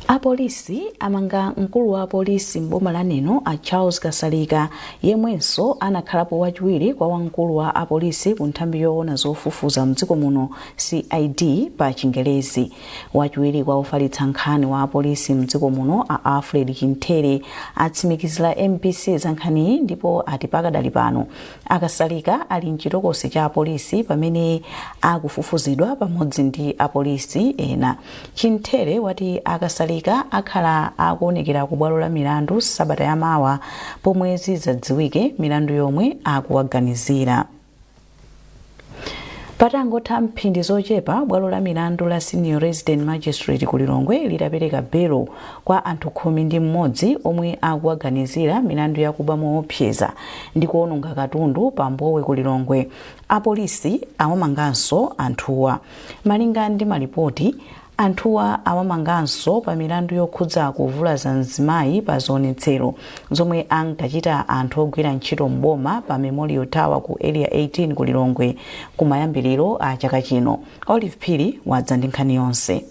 Apolisi amanga mkulu wa apolisi m'boma la Neno, a Charles Kasalika, yemwenso anakhalapo wachiwiri kwa wamkulu wa apolisi ku nthambi yoona zofufuza mdziko muno, CID pa Chingelezi. Wachiwiri kwa ofalitsa nkhani wa apolisi mdziko muno, a Alfred Chinthere, atsimikizira MBC za nkhaniyi ndipo ati pakadali pano a Kasalika ali mchitokosi cha apolisi pamene akufufuzidwa pamodzi ndi apolisi ena. Chinthere wati a Kasalika akhala akuonekera ku bwalo la milandu sabata yamawa pomwe zidzadziwike milandu yomwe akuwaganizira. Patangotha mphindi zochepa bwalo la milandu la Senior Resident Magistrate ku Lilongwe litapereka belo kwa anthu 11 omwe akuwaganizira milandu yakuba moopseza ndi kuononga katundu pa Mbowe ku Lilongwe, apolisi awamanganso anthuwa. Malinga ndi malipoti, anthuwa awamanganso pa milandu yokhudza kuvulaza mzimayi pa zionetsero zomwe ankachita anthu ogwira ntchito m'boma pa Memorial Tower ku Area 18 ku Lilongwe kumayambiriro a chaka chino. Olive Phiri wadza ndi nkhani yonse.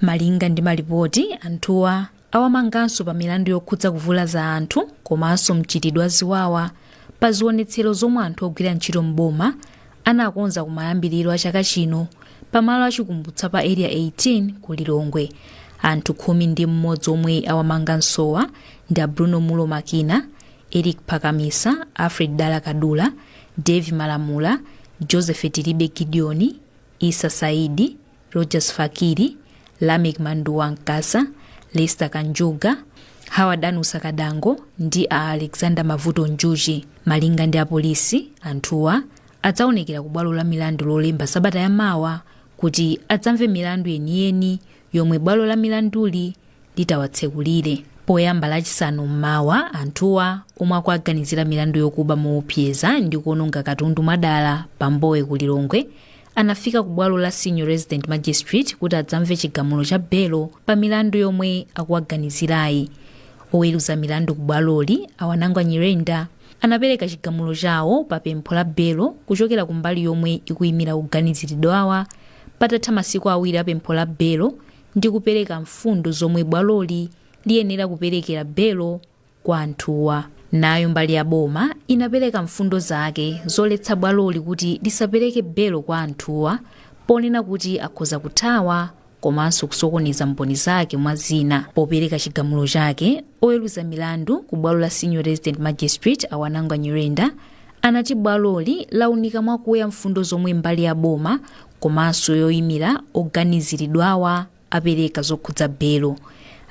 Malinga ndi malipoti, anthuwa awamanganso pa milandu yokhudza kuvulaza anthu komanso mchitidwe wa ziwawa pa zionetsero zomwe anthu ogwira ntchito m'boma anakonza kumayambiriro a chaka chino pamalo achikumbutso pa Area 18 ku Lilongwe. Anthu 11 omwe awamangansowa ndi a Bruno Mulo Makina, Eric Phakamisa, Alfred Dala Kadula, Dave Malamula, Joseph Tilibe Gideon, Issa Saidi, Rogers Fakiri, Lameck Manduwa Nkasa, Lester Kanjuga, Howard Anusa Kadango ndi a Alexander Mavuto Njuchi. Malinga ndi apolisi, anthuwa adzaonekera ku bwalo la milandu Lolemba sabata yamawa kuti adzamve milandu yeniyeni yomwe bwalo la milanduli litawatsekulire. Poyamba Lachisanu mmawa, anthuwa omwe akuwaganizira milandu yokuba moopseza ndi kuononga katundu mwadala pa Mbowe ku Lilongwe anafika ku bwalo la Senior Resident Magistrate kuti adzamve chigamulo cha belo pa milandu yomwe akuwaganizirayi. Oweruza milandu ku bwaloli, a Wanangwa Nyirenda, anapereka chigamulo chawo pa pempho la belo kuchokera ku mbali yomwe ikuyimira oganiziridwawa patatha masiku 2 a pempho la belo ndi kupereka mfundo zomwe bwaloli liyenera kuperekera belo kwa anthuwa. Nayo mbali ya boma inapereka mfundo zake zoletsa bwaloli kuti lisapereke belo kwa anthuwa ponena kuti akhoza kuthawa komanso kusokoneza mboni zake, mwa zina. Popereka chigamulo chake, oweruza milandu ku bwalo la Senior Resident Magistrate, a Wanangwa Nyirenda, anati bwaloli launika mwakuya mfundo zomwe mbali ya boma komanso yoyimira oganiziridwawa apereka zokhudza belo.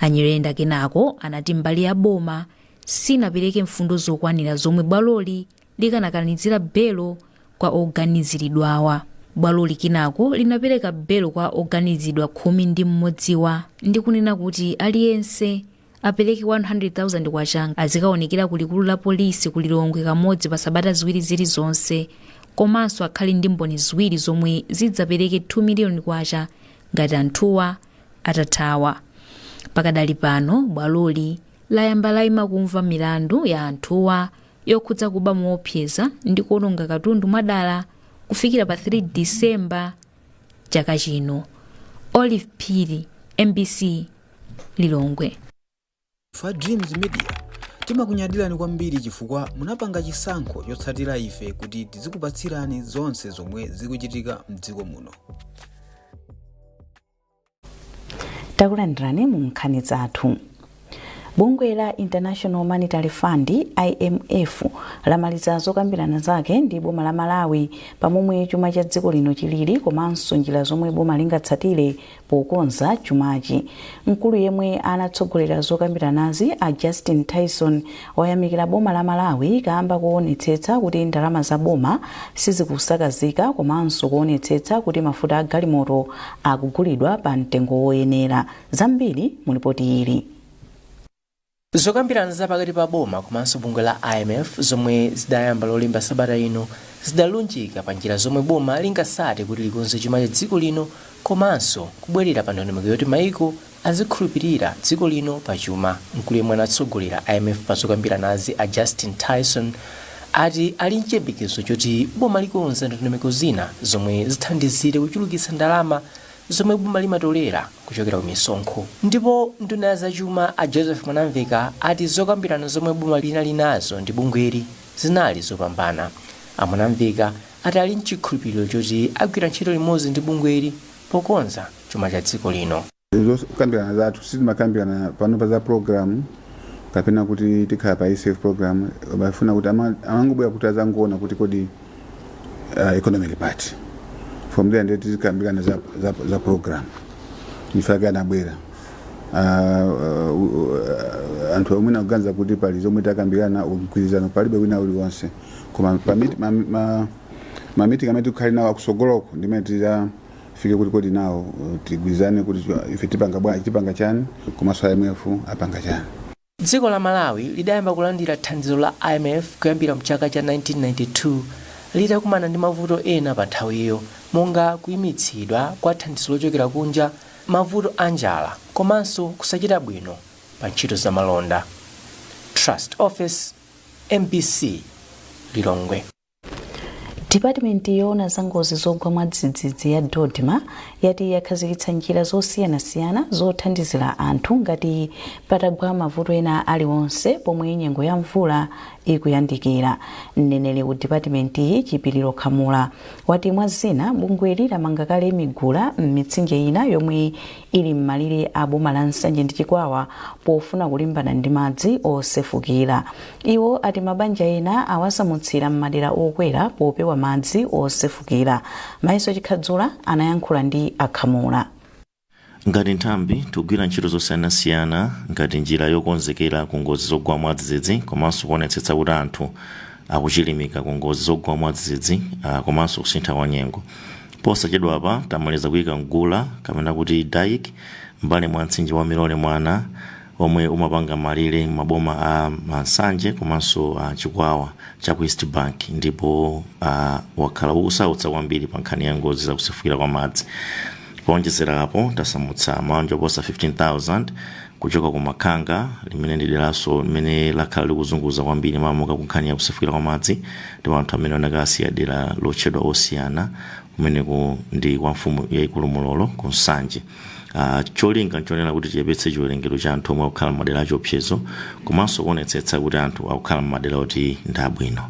A Nyirenda kenako anati mbali ya boma sinapereke mfundo zokwanira zomwe bwaloli likanakanizira belo kwa oganiziridwawa. Bwaloli kenako linapereka belo kwa oganiziridwa 11wa ndi kunena kuti aliyense apereke 100,000 kwacha, azikaonekera ku likulu la polisi ku Lilongwe kamodzi pa sabata 2 zilizonse, komanso akhale ndi mboni ziwiri zomwe zidzapereke 2 miliyoni kwacha ngati anthuwa atathawa. Pakadali pano bwaloli layamba layima kumva milandu ya anthuwa yokhudza kuba moopseza ndi kuononga katundu mwadala kufikira pa 3 Disemba chaka chino. Olive Phiri, MBC, Lilongwe. Ife Dreams Media timakunyadirani kwambiri chifukwa munapanga chisankho chotsatira ife kuti tizikupatsirani zonse zomwe zikuchitika mdziko muno. Takulandirani mu nkhani zathu. Bungwe la International Monetary Fund, IMF, lamaliza zokambirana zake ndi boma la Malawi pamomwe chuma cha dziko lino chilili komanso njira zomwe boma lingatsatire pokonza chumachi. Mkulu yemwe anatsogolera zokambiranazi, a Justin Tyson, wayamikira boma la Malawi kamba kuonetsetsa kuti ndalama za boma sizikusakazika komanso kuonetsetsa kuti mafuta a galimoto akugulidwa pa mtengo woyenera. Zambiri mu lipoti ili. Zokambirana za pakati pa boma komanso bungwe la IMF zomwe zidayamba Lolemba sabata ino zidalunjika pa njira zomwe boma lingatsate kuti likonze chuma cha dziko lino komanso kubwerera pa ndondomeko yoti maiko azikhulupirira dziko lino pa chuma. Mkulu yemwe anatsogolera IMF pa zokambiranazi, a Justin Tyson, ati ali nchiyembekezo choti boma likonza ndondomeko zina zomwe zithandizire kuchulukitsa ndalama zomwe boma limatolera kuchokera ku misonkho. Ndipo nduna ya zachuma a Joseph Mwanamveka ati zokambirana zomwe boma linali nazo ndi bungweli zinali zopambana. A Mwanamveka ati ali mchikhulupiriro choti agwira ntchito limodzi ndi bungweli pokonza chuma cha dziko lino. Zokambirana zathu, sitimakambirana panopa za program kapena kuti tikhala pa ECF program. Bafuna kuti amangobwera kuti azangoona kuti kodi economic part. From there ndiye tizikambirana za program. Ifake anabwera anthu omwe nakuganiza kuti pali zomwe takambirana, mgwirizano palibe wina uliwonse, koma pa ma meeting amene tikukhale nawo akusogoloko ndimene tizafike kuti kodi nawo tigwirizane kuti ife tipanga bwanji, tipanga chani, komanso IMF apanga chani. Dziko la Malawi lidayamba kulandira thandizo la IMF kuyambira mchaka cha 1992, litakumana ndi mavuto ena pa nthawiyo, monga kuyimitsidwa kwa thandizo lochokera kunja, mavuto a njala komanso kusachita bwino pa ntchito zamalonda. Trust Office, MBC, Lilongwe. Dipatimenti yoona za ngozi zogwa mwadzidzidzi ya DoDMA yati yakhazikitsa njira zosiyanasiyana zothandizira anthu ngati patagwa mavuto ena aliwonse pomwe nyengo ya mvula ikuyandikira. Mneneri ku dipatimentiyi, Chipiliro Khamula, wati mwa zina bungweli lamanga kale migula m'mitsinje ina yomwe ili m'malire a boma la Nsanje ndi Chikwawa pofuna kulimbana ndi madzi osefukira. Iwo ati mabanja ena awasamutsira m'madera okwera popewa madzi osefukira. Mayiso Chikhadzula anayankhula ndi Akhamula. Ngati nthambi tikugwira ntchito zosiyanasiyana ngati njira yokonzekera ku ngozi zogwa mwadzidzidzi, komanso kuonetsetsa kuti anthu akuchilimika ku ngozi zogwa mwadzidzidzi komanso kusintha kwa nyengo. Posachedwapa tamaliza kuyika mgula, kapena kuti dike, mbali mwa mtsinje wa Milole Mwana omwe umapanga malire maboma a Nsanje komanso Chikwawa cha ku East Bank, ndipo wakhala ukusautsa kwambiri pa nkhani ya ngozi zakusefukira kwa madzi. Kuonjezera apo, tasamutsa mabanja oposa 15,000 kuchoka ku Makhanga, limene ndi deranso limene lakhala likuzunguza kwambiri makamaka ku nkhani ya kusefukira kwa madzi, ndipo anthu amene anakasiya dera lotchedwa Osiyana, kumeneku ndi kwa mfumu yayikulu Mulolo ku Nsanje. Cholinga nchonena kuti tiyepetse chiwerengero cha anthu omwe akukhala m'madera achiopsezo, komanso kuonetsetsa kuti anthu akukhala m'madera oti ndi abwino.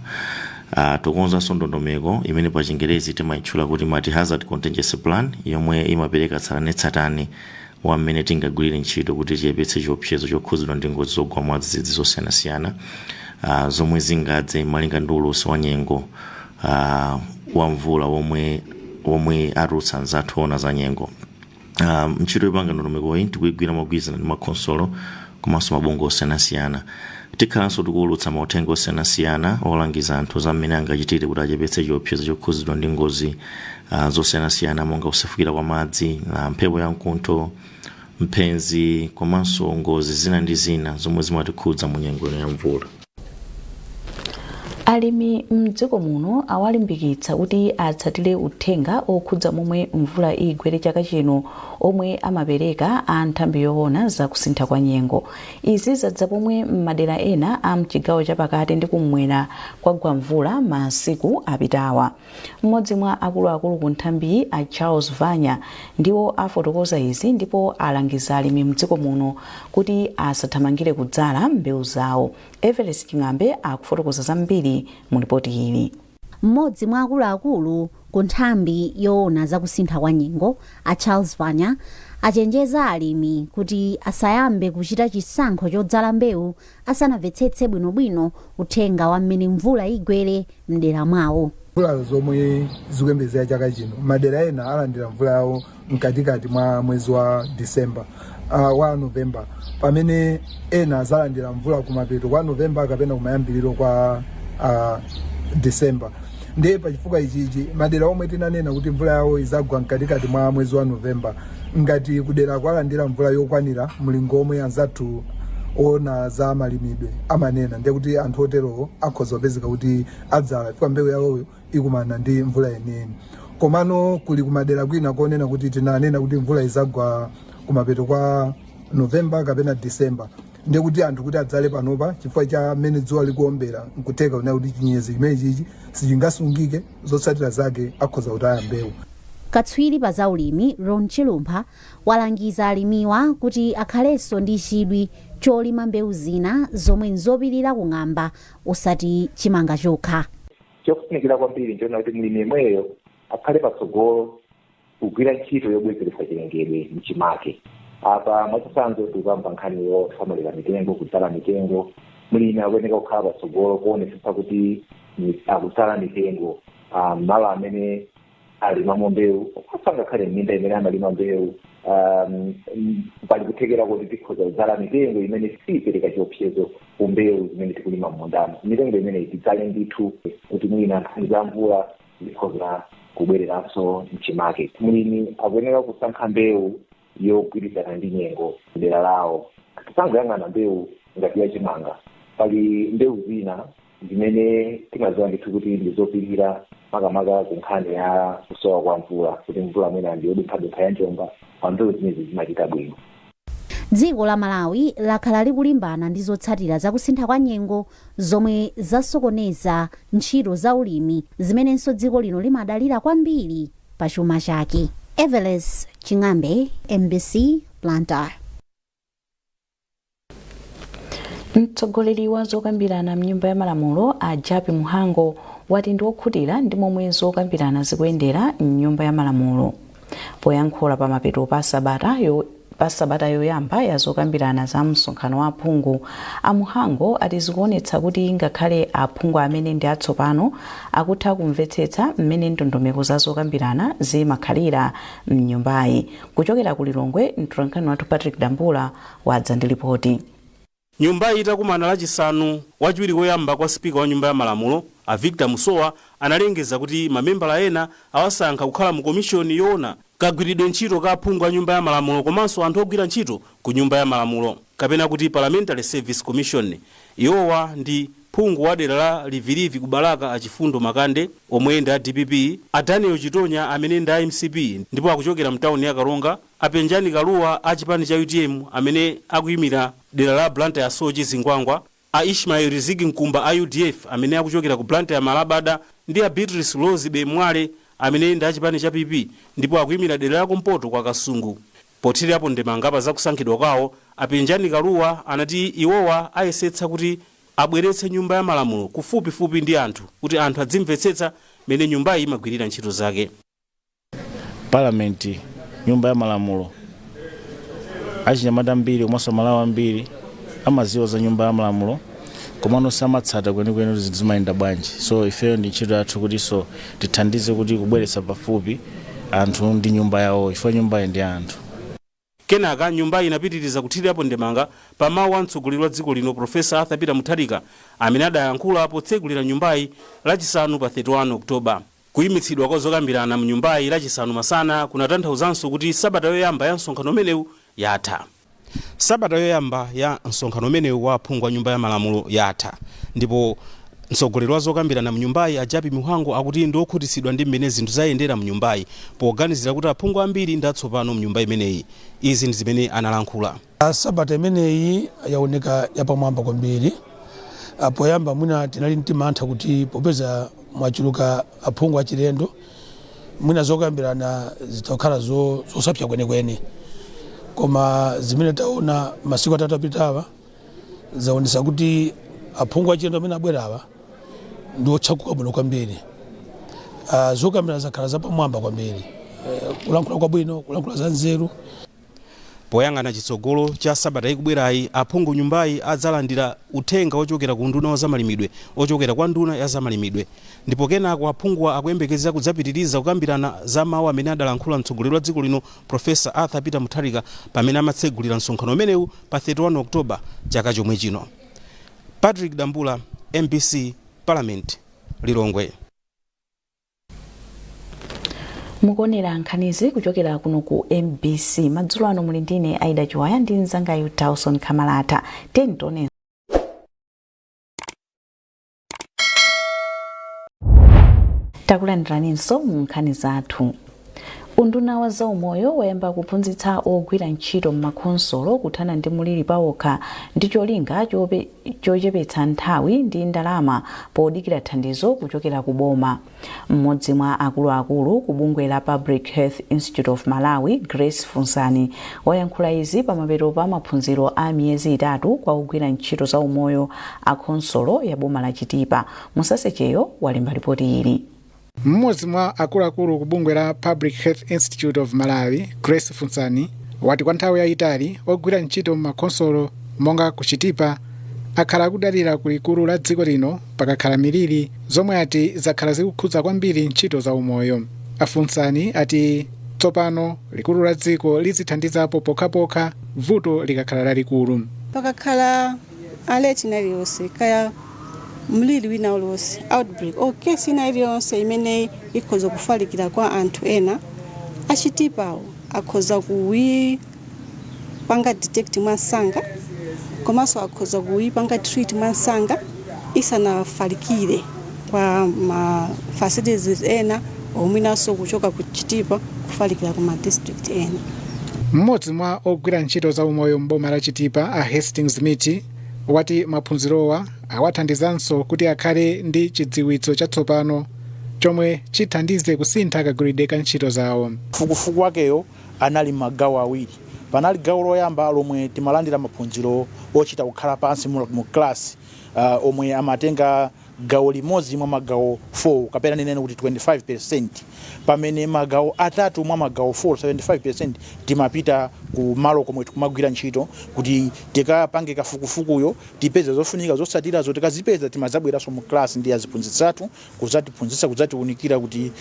Tikonzanso ndondomeko imene pa Chingerezi timayitchula kuti multi hazard contingency plan, yomwe imapereka tsatanetsatane wa mmene tingagwirire ntchito kuti tiyepetse chiopsezo chokhuzidwa ndi ngozi zogwa mwadzidzidzi zosiyanasiyana zomwe zingadze malinga ndi ulosi wa nyengo wa mvula womwe atulutsa anzathu ona za nyengo. Ntchito yopanga ndondomekoyi tikuyigwira mogwirizana ndi makhonsolo komanso mabungwe osiyanasiyana. Tikhalanso tikuwulutsa mauthenga osiyanasiyana olangiza anthu za mmene angachitire kuti achepetse chiopsezo chokhuzidwa ndi ngozi zosiyanasiyana, monga kusefukira kwa madzi, mphepo ya mkuntho, mphenzi komanso ngozi zina ndi zina zomwe zimatikhudza mu nyengo ino ya mvula. Alimi mdziko muno awalimbikitsa kuti atsatire uthenga okhudza momwe mvula igwere chaka chino omwe amapereka a nthambi yoona zakusintha kwa nyengo. Izi zadza pomwe m'madera ena a mchigawo chapakati ndi kumwera kwagwa mvula masiku apitawa. Mmodzi mwa akuluakulu ku nthambiyi, a Charles Vanya, ndiwo afotokoza izi ndipo alangiza alimi mdziko muno kuti asathamangire kudzala mbewu zawo. Everest Ching'ambe akufotokoza zambiri mu ripoti ili. Mmodzi mwa akuluakulu ku nthambi yoona zakusintha kwa nyengo, a Charles Vanya, achenjeza alimi kuti asayambe kuchita chisankho chodzala mbewu asanamvetsetse bwinobwino uthenga wa mmene mvula igwere mdera mwawo. Mvula zomwe zikuyembekezera chaka chino, madera ena alandira mvula yawo mkatikati mwa mwezi wa Disemba, wa Novemba, pamene ena azalandira mvula kumapeto kwa Novemba kapena kumayambiriro kwa Disemba. Ndiye pachifukwa ichichi, madera omwe tinanena kuti mvula yawo izagwa mkatikati mwa mwezi wa Novemba, ngati kudera kwalandira mvula yokwanira mlingo omwe anzathu ona za malimidwe amanena, ndiye kuti anthu oterowo akhoza kupezeka kuti adzala chifukwa mbewu yawoyo ikumana ndi mvula yeniyeni. Komano kuli kumadera kwina konena kuti tinanena kuti mvula izagwa kumapeto kwa Novemba kapena Disemba, ndiye kuti anthu kuti adzale panopa, chifukwa cha mmene dzuwa likuombera, nkutheka kuna kuti chinyezi chimene chichi sichingasungike, zotsatira zake akhoza kutaya mbewu. Katswiri pa zaulimi Ron Chilumpha walangiza alimiwa kuti akhalenso ndi chidwi cholima mbewu zina zomwe nzopirira ku ng'amba osati chimanga chokha. Chofunikira kwambiri nchoona kuti mlimi yemweyo akhale patsogolo kugwira ntchito yobwezeretsa chilengedwe mchimake. Apa mwachitsanzo tikukamba nkhani yosamalira mitengo, kudzala mitengo. Mlimi akuyeneka kukhala patsogolo kuonetsetsa kuti akudzala mitengo malo amene alimamo mbewu, komanso ngakhale m'minda imene amalima mbewu, pali kuthekera kuti tikhoza kudzala mitengo imene siyipereka chiopsezo ku mbewu zimene tikulima m'mundamo. Mitengo imeneyi tidzale ndithu kuti mwina nkhani za mvula zikhoza kubwereranso mchimake. Mlimi akuyenera kusankha mbewu yogwirizana ndi nyengo dera lawo. Tisangoyang'ana mbewu ngati yachimanga, pali mbewu zina zimene timadziwa ndithu kuti ndizopirira, makamaka ku nkhani ya kusowa kwa mvula, kuti mvula mwina ndi yodumphadumpha ya njomba, pa mbewu zimenezi zimachita bwino. Dziko la Malawi lakhala likulimbana ndi zotsatira zakusintha kwa nyengo zomwe zasokoneza ntchito za ulimi zimenenso dziko lino limadalira kwambiri pa chuma chake. Everest Ching'ambe, MBC, Blantyre. Mtsogoleri wa zokambirana mnyumba ya malamulo a Jappie Mhango wati ndi okhutira ndi momwe zokambirana zikuyendera mnyumba ya malamulo. Poyankhula pa mapeto pa sabata yoyamba ya zokambirana za msonkhano wa aphungu, a Mhango ati zikuonetsa kuti ngakhale aphungu amene ndi atsopano akutha kumvetsetsa mmene ndondomeko za zokambirana zimakhalira mnyumbayi. Kuchokera ku Lilongwe, mtolankhani wathu Patrick Dambula wadza ndi ripoti. Nyumbayi itakumana Lachisanu, wachiwiri woyamba kwa sipika wa nyumba ya malamulo a Victor Musowa analengeza kuti mamembala ena awasankha kukhala mu komishoni yoona kagwiridwe ntchito ka aphungu a nyumba ya malamulo komanso anthu ogwira ntchito ku nyumba ya malamulo, kapena kuti Parliamentary Service Commission. Iwowa ndi phungu wa dera la Livilivi ku Balaka a Chifundo Makande omwe ndi a dpp, a Daniel Chitonya amene ndi a mcp ndipo akuchokera mtawuni ya Karonga, a Penjani Kalua a chipani cha utm amene akuyimira dera la Blantyre Soche Zingwangwa, a Ishmael Riziki Mkumba a udf amene akuchokera ku Blantyre Malabada ndi a Beatrice Roseby Mwale amene ndi a chipani cha pp ndipo akuyimira dera la kumpoto kwa Kasungu. Pothirirapo ndemanga pa zakusankhidwa kwawo, a Penjani Kalua anati iwowa ayesetsa kuti abweretse nyumba ya malamulo kufupifupi ndi anthu kuti anthu adzimvetsetsa mmene nyumbayi imagwirira ntchito zake. Parliament, nyumba ya malamulo, achinyamata ambiri komanso Amalawi ambiri amaziwa za nyumba ya malamulo, komano samatsata kwenikweni kuti zinthu zimayenda bwanji. So ifeyo ndi ntchito yathu kuti so tithandize kuti kubweretsa pafupi anthu ndi nyumba yawo, ifo nyumbayi ndi anthu. Kenaka nyumbayi inapitiriza kuthirirapo ndemanga pa mawu a mtsogoleri wa dziko lino Professor Arthur Peter Mutharika amene adayankhula potsegulira nyumbayi Lachisanu pa 31 October. Kuyimitsidwa kwa zokambirana mnyumbayi Lachisanu masana kunatanthauzanso kuti sabata yoyamba ya msonkhano umenewu yatha. Sabata yoyamba ya msonkhano umenewu wa aphungu a nyumba ya malamulo yatha ndipo mtsogoleri wa zokambirana mnyumbayi a Jappie Mhango akuti ndi okhutitsidwa ndi mmene zinthu zayendera mnyumbayi poganizira kuti aphungu ambiri ndi atsopano mnyumba imeneyi. Izi ndi zimene analankhula. Sabata imeneyi yaoneka yapamwamba kwambiri. Poyamba mwina tinali ndi mantha kuti popeza mwachuluka aphungu achilendo, mwina zokambirana zitakhala zosapsa kwenikweni, koma zimene taona masiku 3 apitawa zaonesa kuti aphungu achilendo amene abwerawa ndi otchakuka bwino kwambiri. Zokambirana zakhala zapamwamba kwambiri, kulankhula kwabwino, kulankhula za nzeru. Poyang'ana chitsogolo cha sabata ikubwerayi, aphungu nyumbayi adzalandira uthenga ochokera ku nduna wa zamalimidwe ochokera kwa nduna ya zamalimidwe, ndipo kenako aphunguwa akuyembekezera kudzapitiriza kukambirana za mawu amene adalankhula mtsogoleri wa dziko lino Professor Arthur Peter Mutharika pamene amatsegulira msonkhano umenewu pa 31 October chaka chomwe chino. Patrick Dambula, MBC, Parliament, Lilongwe. Mukuonera nkhanizi kuchokera kuno ku MBC. Madzulo ano muli ndine Aida Chiwaya ndi mzangayu Tauson Kamalata. Tiyeni. Takulandiraninso mu nkhani zathu. Unduna wa zaumoyo wayamba kuphunzitsa ogwira ntchito m'makhonsolo kuthana ndi muliri pawokha ndi cholinga chochepetsa nthawi ndi ndalama podikira thandizo kuchokera ku boma. Mmodzi mwa akuluakulu ku bungwe la Public Health Institute of Malawi, Grace Funsani, wayankhula izi pamapeto pa maphunziro a miyezi 3 kwa ogwira ntchito za umoyo a khonsolo ya boma la Chitipa. Musasecheyo walemba ripoti ili. Mmodzi mwa akuluakulu ku bungwe la Public Health Institute of Malawi, Grace Funsani, wati kwa nthawi yayitali ogwira ntchito m'makhonsolo monga ku Chitipa akhala akudalira ku likulu la dziko lino pakakhala miliri, zomwe ati zakhala zikukhudza kwambiri ntchito za umoyo. Afunsani ati tsopano likulu la dziko lizithandizapo pokhapokha vuto likakhala lalikulu. Pakakhala alert ina iliyonse, kaya mliri wina uliwonse, outbreak or case ina iliyonse imene ikhoza kufalikira kwa anthu ena, achitipawo akhoza kuwipanga detect mwansanga, komanso akhoza kuwipanga treat mwansanga isanafalikire kwa ma facilities ena, omwinanso kuchoka ku Chitipa kufalikira ku ma district ena. Mmodzi mwa ogwira ntchito za umoyo m'boma la Chitipa, a Hastings Miti, wati maphunzirowa awathandizanso kuti akhale ndi chidziwitso chatsopano chomwe chithandize kusintha kagwiridwe ka ntchito zawo. Fukufuku wakeyo anali magawo awiri. Panali gawo loyamba lomwe timalandira maphunziro ochita kukhala pansi mu class, omwe amatenga gawo limodzi mwa magawo 4, kapena ninene kuti 25%, pamene magawo atatu mwa magawo 4, 75%, timapita ku malo komwe tikumagwira ntchito kuti tikapange kafukufukuyo, tipeze zofunika zotsatirazo. Tikazipeza, timazabweranso mu class ndi aziphunzitsi athu kudzatiphunzitsa, kudzatiunikira kuti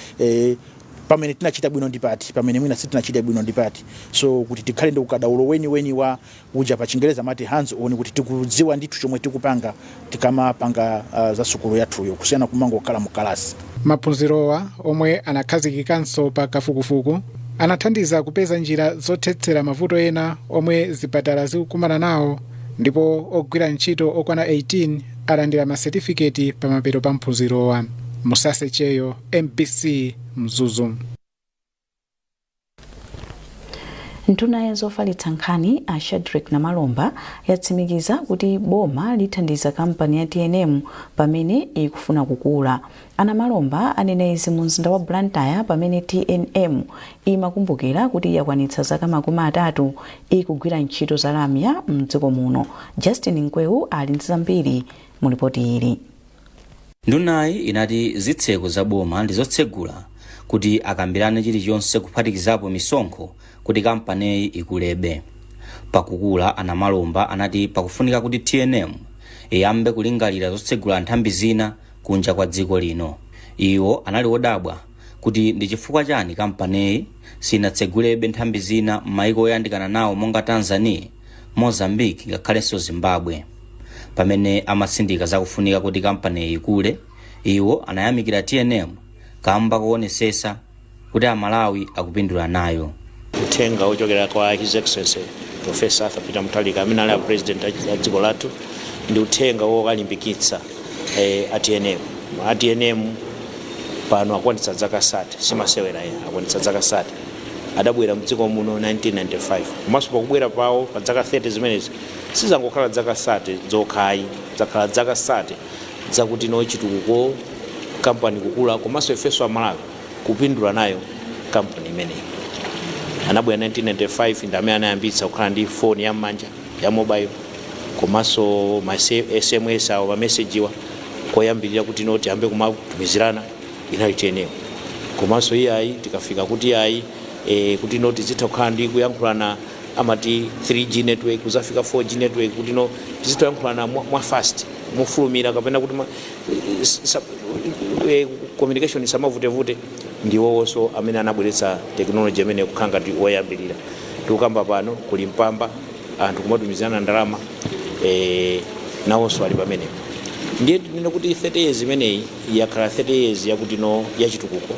pamene tinachita bwino ndi pati, pamene mwina sitinachite bwino ndi pati, so kuti tikhale ndi ukadaulo weniweni wa uja pa Chingereza amati hands on, kuti tikudziwa ndithu chomwe tikupanga tikamapanga za sukulu yathuyo, kusiyana kumangokhala mu kalasi. Maphunzirowa, omwe anakhazikikanso pa kafukufuku, anathandiza kupeza njira zothetsera mavuto ena omwe zipatala zikukumana nawo, ndipo ogwira ntchito okwana 18 alandira masetifiketi pamapeto pa maphunzirowa. Musase Cheyo, MBC, Mzuzu. Nduna ya zofalitsa nkhani, a Shadric Namalomba, yatsimikiza kuti boma lithandiza kampani ya TNM pamene ikufuna kukula. A Namalomba anena izi mu mzinda wa Blantyre pamene TNM imakumbukira kuti yakwanitsa zaka 30 ikugwira ntchito za lamya mdziko muno. Justin Mkweu ali ndi zambiri mu lipoti ili. Ndunayi inati zitseko za boma ndi zotsegula kuti akambirane chilichonse, kuphatikizapo misonkho, kuti kampaniyi ikulebe. Pakukula, a Namalomba anati pakufunika kuti TNM iyambe kulingalira zotsegula nthambi zina kunja kwa dziko lino. Iwo anali odabwa kuti ndi chifukwa chani kampaniyi sinatsegulebe nthambi zina m'mayiko oyandikana nawo monga Tanzania, Mozambique ngakhalenso Zimbabwe. Pamene amatsindika zakufunika kuti kampaniyi ikule, iwo anayamikira TNM kamba koonetsetsa kuti Amalawi akupindula nayo. Uthenga wochokera kwa His Excellency Professor Arthur Peter Mutharika, amene ali a president a dziko lathu, ndi uthenga wokalimbikitsa a TNM. A TNM pano akwanitsa zaka 30, simasewera ya, akwanitsa zaka 30. Adabwera mdziko muno 1995, komanso pakubwera pawo pa zaka 30 zimenezi, sizangokhala zaka 30 zokhayi, zakhala zaka 30 zakuti no chitukuko, kampani kukula, komanso ifenso Amalawi kupindula nayo kampani imeneyi. Anabwera 1995, ndi amene anayambitsa kukhala ndi foni yam'manja ya mobile, komanso ma SMS awo, ma message wa koyambirira kuti no tiyambe kumatumizirana inali TNM. Komanso iyayi, tikafika kuti iyayi, kuti no tizitha kukhala ndi kuyankhulana, amati 3G network, kuzafika 4G network, kuti no tizitha kuyankhulana mwa fast, mofulumira, kapena kuti communication isamavutevute, ndiwowonso amene anabweretsa technology imene kukhala ngati woyambirira. Tikukamba pano kuli Mpamba, anthu kumatumizirana ndalama, nawonso ali pamenepo. Ndiye tinene kuti 30 years imeneyi yakhala 30 years yakuti no yachitukuko,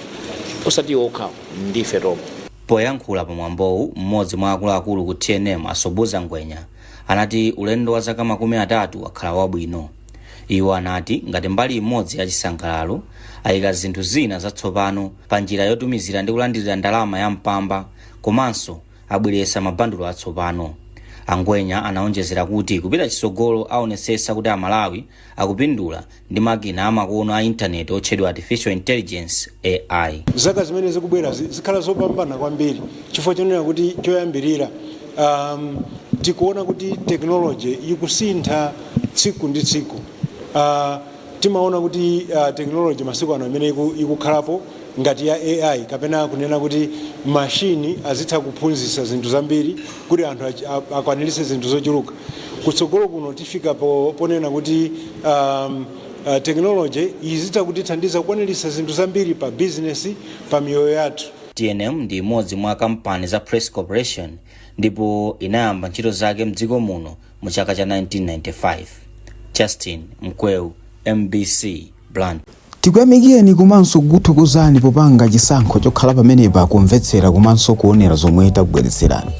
osati iwo okhawo, ndife tomwe. Poyankhula pamwambowu, mmodzi mwa akuluakulu ku TNM, Asobuza Ngwenya, anati ulendo wa zaka 30 wakhala wabwino. Iwo anati ngati mbali imodzi ya chisangalalo, ayika zinthu zina zatsopano pa njira yotumizira ndi kulandirira ndalama ya mpamba komanso abweretsa mabandulo atsopano. Angwenya anaonjezera kuti kupita chitsogolo aonesesa kuti Amalawi akupindula ndi makina amakono a intaneti otchedwa artificial intelligence, AI. Zaka zimene zikubwera zikhala zopambana kwambiri chifukwa chonena kuti choyambirira tikuona kuti technology ikusintha tsiku ndi tsiku. Timaona kuti technology masiku ano imene ikukhalapo ngati ya AI, kapena kunena kuti mashini azitha kuphunzitsa zinthu zambiri kuti anthu akwaniritse zinthu zochuluka. Kutsogolo kuno tifika ponena kuti technology izitha kutithandiza kukwaniritsa zinthu zambiri pa business, pa miyoyo yathu. TNM ndi imodzi mwa kampani za Press Corporation ndipo inayamba ntchito zake mdziko muno mu chaka cha 1995. Justin Mkweu, MBC, Blantyre. Tikuyamikeni komanso kukuthokozani popanga chisankho chokhala pamenepa kumvetsera komanso kuonera zomwe takubweretserani.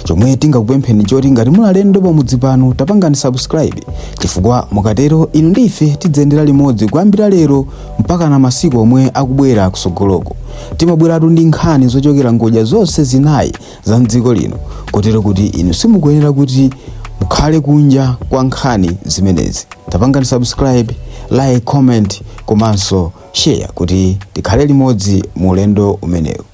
Chomwe tingakupempheni choti ngati muli alendo pamudzi pano, tapangani subscribe, chifukwa mukatero inu ndi ife tidzayendera limodzi kuyambira lero mpaka na masiku omwe akubwera kusogoloko. Timabweratu ndi nkhani zochokera ngodya zonse zinayi za mdziko lino, kotero kuti inu simukuyenera kuti mukhale kunja kwa nkhani zimenezi. Tapangani subscribe, like, comment komanso share kuti tikhale limodzi mu ulendo umenewu.